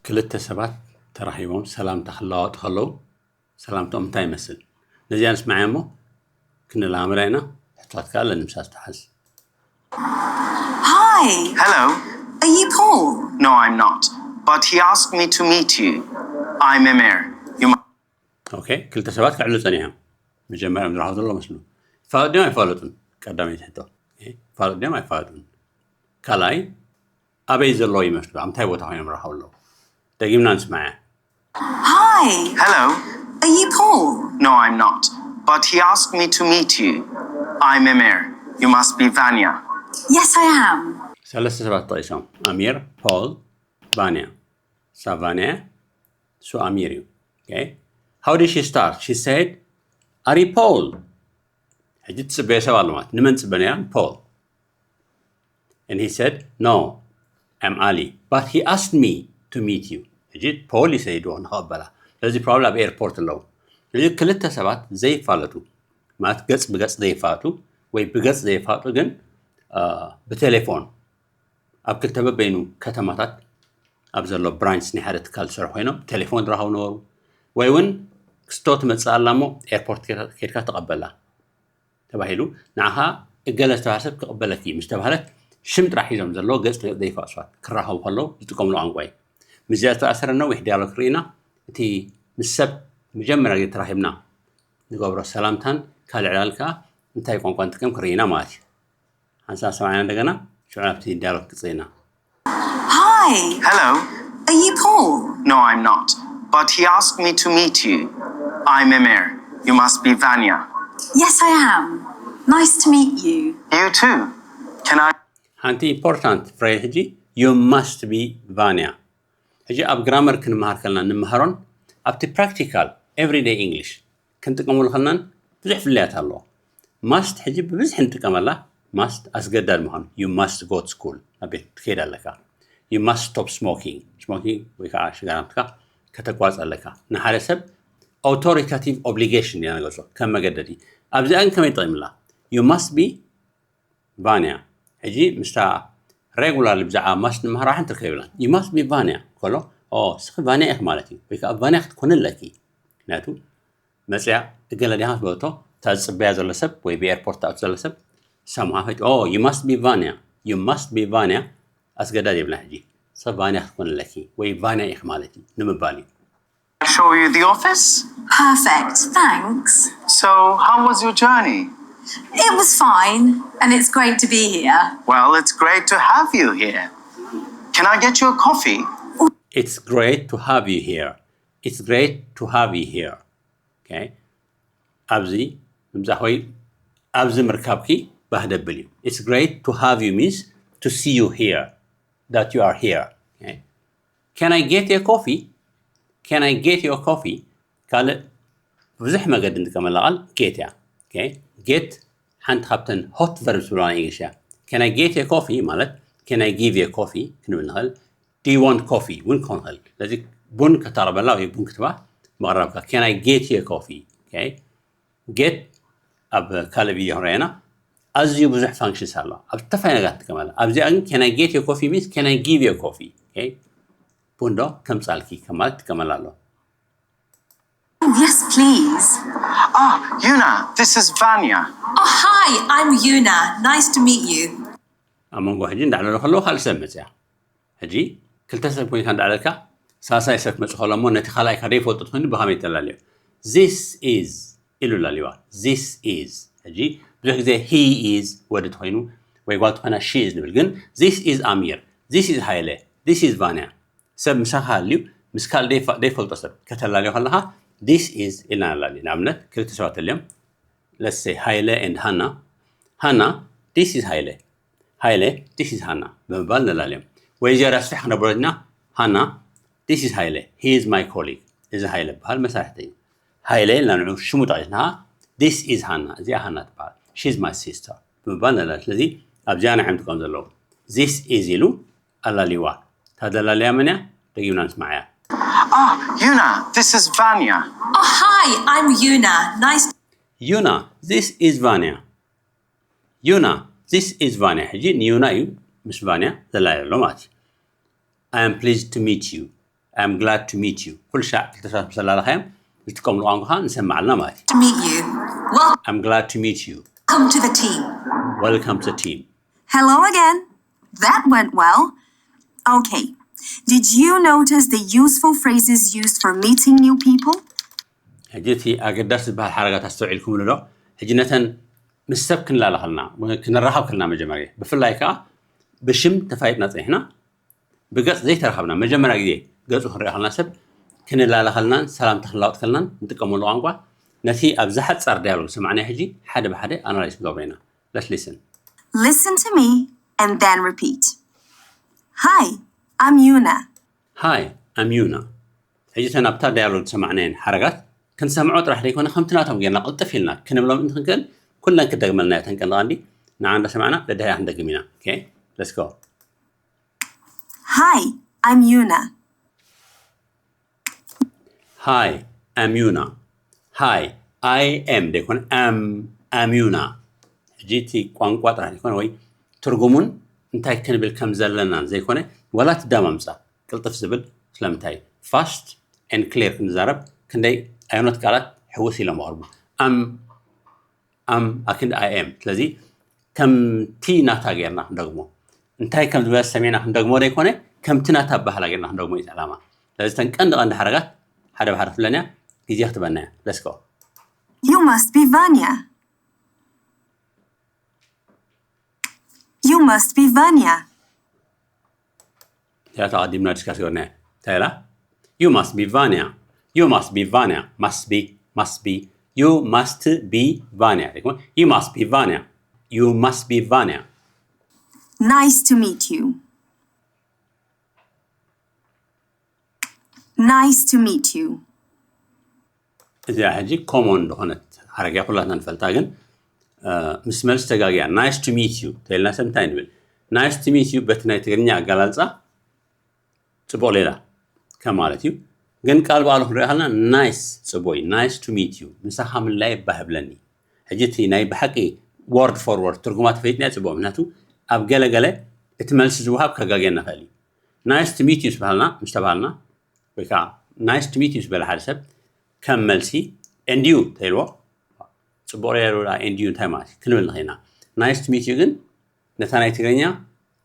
ክልተ ሰባት ተራኺቦም ሰላምታ ክለዋወጡ ከለዉ ሰላምታኦም እንታይ ይመስል? ነዚኣ ንስማዕያ እሞ ክንለማመዳ ኢና። ሕቶታት ከኣ ኣለኒ ምሳስ ትሓዝ። Hi. Hello. Are you Paul? No, I'm not. But he asked me to meet you. I'm Emir. You must ኦኬ፣ ክልተ ሰባት ክዕልሉ ጸኒሖም። መጀመርያ ዝረኸቡ ዘለዉ መስሉ ይፋለጡ ድዮም ኣይፋለጡን? ቀዳመይቲ ሕቶ። ኦኬ፣ ይፋለጡ ድዮም ኣይፋለጡን? ካልኣይ ኣበይ ዘለዉ ይመስሉ? ኣብ ምንታይ ቦታ ኮይኖም ይራኸቡ ኣለዉ? ደጊምና ንስማዕያ። Hi. Hello. Are you Paul? No, I'm not. But he asked me to meet you. I'm Emir. You must be Vanya. Yes, I am. ሰለስተ ሰባት ተጠቒሶም። ኣሚር፣ ፖል፣ ቫንያ። እሳ ቫንያ፣ እሱ ኣሚር እዩ። Okay? How did she start? She said, "Are you Paul?" ሕጂ ትጽበዮ ሰብ ኣሎ ማለት ንመን ጽበ ነይራ? ፖል። And he said, "No, I'm Ali. But he asked me to meet you." ሕጂ ፖል ይሰይድዎ ንኸቐበላ። ስለዚ ፕሮባብሊ ኣብ ኤርፖርት ኣለዉ። እዚ ክልተ ሰባት ዘይፋለጡ ማለት ገጽ ብገጽ ዘይፋለጡ ወይ ብገጽ ዘይፋለጡ ግን ብቴሌፎን ኣብ ክልተ በበይኑ ከተማታት ኣብ ዘሎ ብራንች ናይ ሓደ ትካል ዝሰርሑ ኮይኖም ቴሌፎን ዝራኸቡ ነበሩ። ወይ እውን ክስቶ ትመፅእ ኣላ እሞ ኤርፖርት ኬድካ ተቐበላ ተባሂሉ ንዓኻ እገለ ዝተባህለ ሰብ ክቕበለኪ ምስ ተባህለት ሽም ጥራሕ ሒዞም ዘለዎ ገፅ ንገፅ ዘይፋለጡ ሰባት ክራኸቡ ከለዉ ዝጥቀምሉ ቋንቋ እዩ። ምስዚኣ ዝተኣሰረ ነዊሕ ዲያሎግ ርኢና እቲ ምስ ሰብ መጀመርያ ግዜ ተራኺብና ንገብሮ ሰላምታን ካልእ ዕላል ከዓ እንታይ ቋንቋ ንጥቀም ክርኢና ማለት እዩ። ሓንሳብ ሰማዕና እንደገና ሽዑ ናብቲ ዲያሎግ ክጽእና። Hi. Hello. Are you Paul? No, I'm not. But he asked me to meet you. I'm Emir. You must be Vanya. Yes, I am. Nice to meet you. You too. Can I? ሓንቲ ኢምፖርታንት ፍሬዝ ሕጂ you must be ቫንያ። ሕጂ ኣብ ግራመር ክንመሃር ከለና ንምሃሮን ኣብቲ ፕራክቲካል ኤቭሪደይ ኢንግሊሽ ክንጥቀመሉ ከለናን ብዙሕ ፍልያት ኣለዎ። ማስት ሕጂ ብብዝሒ ንጥቀመላ። ማስት ኣስገዳድ ምዃኑ you must go to school ናብ ቤት ትከይድ ኣለካ። You must stop smoking smoking ወይ ከዓ ሽጋራምትካ ከተቋርፅ ኣለካ። ንሓደ ሰብ ኣውቶሪታቲቭ ኦብሊጌሽን ኢና ንገልፆ ከም መገደዲ። ኣብዚኣ ግን ከመይ ጠቂምላ? You must be ቫንያ። ሕጂ ምስታ ሬጉላር ብዛዕባ ማስት ንምሃራ ሓንቲ ርከብ ይብላን you must be ቫንያ ከሎ ኦ እስኺ ቫንያ ኢኽ ማለት እዩ ወይ ከዓ ቫንያ ክትኮኒ ኣለኪ። ምክንያቱ መፅያ እገለ ዲኻ ዝበለቶ እታ ዝፅበያ ዘሎ ሰብ ወይ ብኤርፖርት ትኣቱ ዘሎ ሰብ ሰምሃ ፈ ኦ you must be ቫንያ you must be ቫንያ ኣስገዳድ የብላ። ሕጂ ሰብ ቫንያ ክትኮኒ ኣለኪ ወይ ቫንያ ኢኽ ማለት እዩ ንምባል እዩ። Show you the office? Perfect. Thanks. So, how was your journey? It was fine, and it's great to be here. Well, it's great to have you here. Can I get you a coffee? It's great to have you here. It's great to have you here. Okay? ኣብዚ ምምፃእ ወይ ኣብዚ ምርካብኪ ባህ ደብል እዩ። It's great to have you means to see you here, that you are here. Okay? Can I get you a coffee? Can I get you a coffee? ካልእ ብዙሕ መገዲ ንጥቀመላ ቃል ጌት እያ። ጌት ሓንቲ ካብተን ሆት ቨርብ ዝብለዋ ናይ እንግሊሽ እያ። Can I get you a coffee ማለት can I give you a coffee ክንብል ንኽእል። Do you want coffee እውን ክኸውን ይኽእል። ስለዚ ቡን ከተቕርበላ ወይ ቡን ክትባ ምቕራብካ can I get you a coffee? ጌት ኣብ ካልእ ቪድዮ ክንረኣና ኣዝዩ ብዙሕ ፋንክሽንስ ኣሎ ኣብ ዝተፈላለዩ ነገራት ትጥቀመላ። ኣብዚኣ ግን can I get you a coffee means can I give you a coffee? ቡን ዶ ከምፃልኪ ከማለት ትጥቀመላ ኣሎ። Oh, yes, please. Ah, Yuna, this is Vanya. Oh, hi, I'm Yuna. Nice to meet you. ኣብ መንጎ ሕጂ እንዳዕለሉ ከለዉ ካልእ ሰብ መፅያ። ሕጂ ክልተ ሰብ ኮይንካ እንዳዕለልካ ሳልሳይ ሰብ ክመፅእ ከሎ እሞ ነቲ ካልኣይካ ዘይፈልጦ ተኮይኑ ብኸመይ ተላልዮ? This is ኢሉ ላልዋ። This is ሕጂ ብዙሕ ግዜ he is ወዲ ተኮይኑ ወይ ጓል ተኮይና she is ንብል። ግን this is ኣሚር፣ this is ሃይለ፣ this is ቫንያ ሰብ ምሳኻ ሃልዩ ምስ ካልእ ዘይፈልጦ ሰብ ከተላልዮ ከለኻ this is ኢልና ነላልዮ። ንኣብነት ክልተ ሰባት ተልዮም let's say ሃይለ and ሃና። ሃና this is ሃይለ፣ ሃይለ this is ሃና ብምባል ነላልዮም። ወይ ዝያዳ ስፍሕ ክነብሮ ዲና ሃና this is ሃይለ፣ he is my colleague፣ እዚ ሃይለ በሃል መሳርሕተይ። ሃይለ ኢልና ንዑ ሽሙ ጠቒስና this is ሃና፣ እዚኣ ሃና ትበሃል፣ she is my sister ብምባል ነላልዮ። ስለዚ ኣብዚኣ ንዓም ጥቀም ዘለዉ this is ኢሉ ኣላልዋ። እታ ዘላልያ መን እያ? ደጊምና ንስማዓያ። Ah, Yuna, this is Vanya. Oh, hi, I'm Yuna. Nice. ዩና this is ቫንያ። ዩና this is ቫንያ። ሕጂ ንዩና እዩ ምስ ቫንያ ዘላልያ ዘሎ ማለት እዩ። I am pleased to meet you. I'm glad to meet you። ኩሉ ሻዕ ክልተ ሰባት ምስ ኣላለኻዮም ዝጥቀምሉ ቋንቋ ንሰምዓልና ማለት እዩ። To meet you. Welcome I'm glad to meet you። to the team. Welcome to the team። Hello again. That went well. Okay. Did you notice the useful phrases used for meeting new people? ሕጂ እቲ ኣገዳሲ ዝበሃል ሓረጋት ኣስተውዒልኩምሉ ዶ? ሕጂ ነተን ምስ ሰብ ክንላለ ከለና ክንራኸብ ከለና መጀመርያ ብፍላይ ከዓ ብሽም ተፋይጥና ፀኒሕና ብገፅ ዘይተራኸብና መጀመርያ ግዜ ገፁ ክንሪኦ ከለና ሰብ ክንላለ ከለናን ሰላምታ ክንላወጥ ከለናን ንጥቀመሉ ቋንቋ ነቲ ኣብዛ ሓፃር ዳያሎግ ዝሰማዕናዮ ሕጂ ሓደ ብሓደ ኣናላይዝ ክንገብሮ ኢና። Let's listen። Listen to me and then repeat. Hi, I'm Yuna. Hi, I'm Yuna። ሕጂ እተን ኣብታ ዳያሎግ ዝሰማዕናየን ሓረጋት ክንሰምዖ ጥራሕ ዘይኮነ ከምቲ ናቶም ጌርና ቅልጥፍ ኢልና ክንብሎም እንትንክእል ኩለን ክደግመልና እተን ቀንዲ ቀንዲ ንዓ እንዳሰማዕና ደድሕሪኣ ክንደግም ኢና። Okay, let's go። Hi, I'm Yuna. Hi, I'm Yuna። Hi, I am ዘይኮነ am፣ am Yuna። ሕጂ እቲ ቋንቋ ጥራሕ ዘይኮነ ወይ ትርጉሙን እንታይ ክንብል ከም ዘለናን ዘይኮነ ዋላ እቲ ዳማምፃ ቅልጥፍ ዝብል ስለምንታይ fast and clear ክንዛረብ ክንደይ ኣየኖት ቃላት ሕውስ ኢሎም ኣቕርቡ am am ኣክንዲ I am። ስለዚ ከምቲ ናታ ጌርና ክንደግሞ እንታይ ከም ዝበለ ሰሚዕና ክንደግሞ ዘይኮነ ከምቲ ናታ ኣባህላ ጌርና ክንደግሞ እዩ ዕላማ። ስለዚ እተን ቀንዲ ቀንዲ ሓረጋት ሓደ ብሓደ ክብለንያ ግዜ ክትበናያ። Let's go። You must be Vanya. You must be Vanya. እዚኣ ተቐዲምና ዲስካስ ገርናያ እንታይ ኢላ? You must be Vanya። You must be Vanya። Must be, must be። You must be Vanya። You must be Vanya። You must be Vanya። Nice to meet you. Nice to meet you. እዚኣ ሕጂ ኮሞን ዝኾነት ሓረግያ ኩላትና ንፈልጣ ግን ምስ መልሲ ተጋግያ nice to meet you ተይልና ሰብ እንታይ ንብል? Nice to meet you በቲ ናይ ትግርኛ ኣገላልፃ ፅቡቕ ሌላ ከማለት እዩ። ግን ቃል ብቃሉ ክንሪኦ ከለና nice ፅቡቕ እዩ። Nice to meet you ምሳኻ ምልላይ ባህ ብለኒ። ሕጂ እቲ ናይ ብሓቂ word for word ትርጉማ ተፈይጥና ፅቡቕ ምክንያቱ ኣብ ገለገለ እቲ መልሲ ዝወሃብ ከጋግየና ይኽእል እዩ። Nice to meet you ምስ በሃልና ምስ ተባሃልና ወይ ከዓ nice to meet you ዝበለ ሓደ ሰብ ከም መልሲ and you ተይልዎ ፅቡቕ ሌላ and you እንታይ ማለት እዩ ክንብል ንኽእል ኢና። Nice to meet you ግን ነታ ናይ ትግርኛ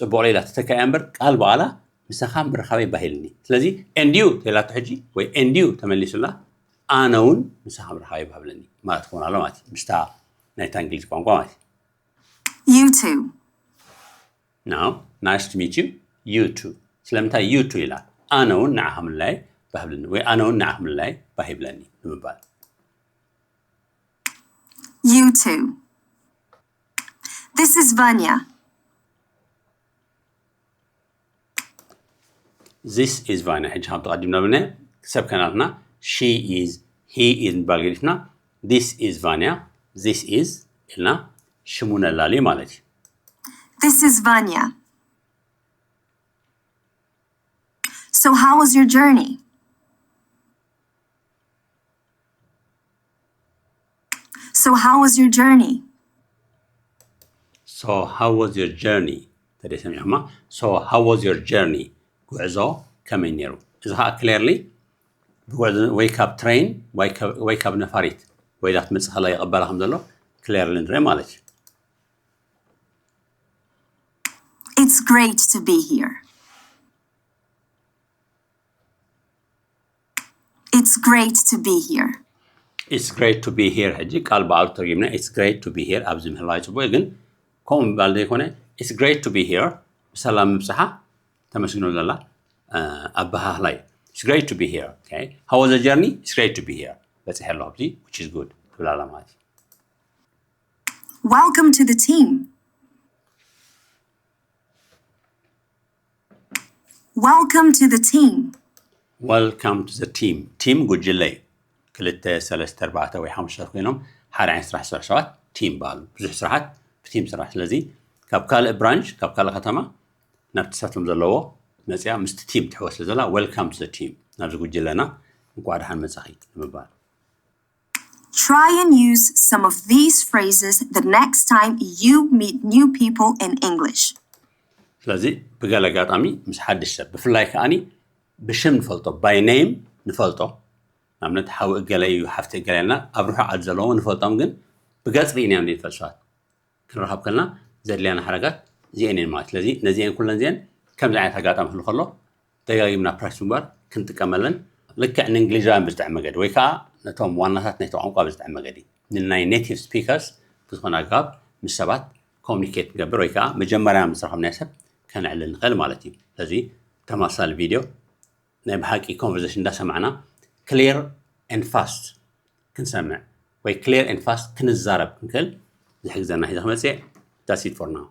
ፅቡቕ ሌላ ተተካእያ እምበር ቃል ብቓላ ምሳኻ ምርኻበይ ባህ ኢልኒ። ስለዚ and you ተይላቶ ሕጂ ወይ and you ተመሊሱላ ኣነ እውን ምሳኻ ምርኻበይ ባህ ብለኒ ማለት ክኾን ኣሎ ማለት እዩ ምስታ ናይታ እንግሊዝ ቋንቋ ማለት እዩ። You too. Now, nice to meet you. You too። ስለምንታይ you too ኢላ? ኣነ እውን ንዓኻ ምልላይ ባህ ብለኒ ወይ ኣነ እውን ንዓኻ ምልላይ ባህ ይብለኒ ንምባል። You too. This is Vanya. This is Vanya። ሕጂ ካብ ተቐዲምና ብልና ሰብ ከናትና she is he is ምባል ገዲፍና this is Vanya። This is ኢልና ሽሙ ነላልዩ ማለት እዩ። This is Vanya. So how was your journey? So how was your journey? So how was your journey? ተደ ሰሚዕማ So how was your journey? ጉዕዞ ከመይ ነይሩ? እዚ ከዓ clearly ወይ ካብ train ወይ ካብ ነፋሪት ወይ ዳት መፅእ ከላ ይቐበላ ከም ዘሎ clearly ንርኢ ማለት እዩ። It's great to be here. It's great to be here. It's great to be here። ሕጂ ቃል ብቃሉ ተርጊምና it's great to be here ኣብዚ ምህላው ፅቡቅ ግን ከምኡ ምባል ዘይኮነ it's great to be here ብሰላም ምብፅሓ ተመስግኖ ዘላ ኣበሃህላይ It's great to be here። Okay. How was the journey? It's great to be here። በፅሐ ኣለኹ ኣብዚ which is good ትብል ኣላ ማለት እዩ። Welcome to the team. Welcome to the team. Welcome to the team. Team ጉጅለ እዩ። ክልተ ሰለስተ ኣርባዕተ ወይ ሓሙሽተ ኮይኖም ሓደ ዓይነት ስራሕ ዝሰርሑ ሰባት team ይበሃሉ። ብዙሕ ስራሓት ብ team ይስራሕ። ስለዚ ካብ ካልእ branch ካብ ካልእ ከተማ ናብቲ ሳቶም ዘለዎ መፅያ ምስቲ team ትሕወስ ስለ ዘላ welcome to the team ናብዚ ጉጅለና እንኳዕ ደሓን መፃኺ ንምባል። Try and use some of these phrases the next time you meet new people in English. ስለዚ ብገለ ኣጋጣሚ ምስ ሓድሽ ሰብ ብፍላይ ከዓኒ ብሽም ንፈልጦ፣ by name ንፈልጦ። ንኣብነት ሓዊ እገለ እዩ፣ ሓፍቲ እገለ ኢልና ኣብ ርሑቓት ዘለዉ ንፈልጦም፣ ግን ብገጽ ርኢናዮም ዘይንፈልጥ ሰባት ክንረኸብ ከለና ዘድልያና ሓረጋት እዚአን እየን ማለት። ስለዚ ነዚአን ኩለን እዚአን ከምዚ ዓይነት ኣጋጣሚ ክህሉ ከሎ ደጋጊምና ፕራክቲስ ምግባር ክንጥቀመለን፣ ልክዕ ንእንግሊዛውያን ብዝጥዕም መገዲ ወይ ከዓ ነቶም ዋናታት ናይቲ ቋንቋ ብዝጥዕም መገዲ፣ ንናይ ኔቲቭ ስፒከርስ ብዝኾነ ኣገባብ ምስ ሰባት ኮሚኒኬት ክንገብር ወይ ከዓ መጀመርያ ምስ ረኸብናዮ ሰብ ከነዕልል ንኽእል ማለት እዩ። ስለዚ ተመሳሳሊ ቪድዮ ናይ ብሓቂ ኮንቨርሴሽን እንዳሰማዕና ክሊር ኤንድ ፋስት ክንሰምዕ ወይ ክሊር ኤንድ ፋስት ክንዛረብ ክንክእል ዝሕግዘና ሒዘ ክመፅእ። That's it for now.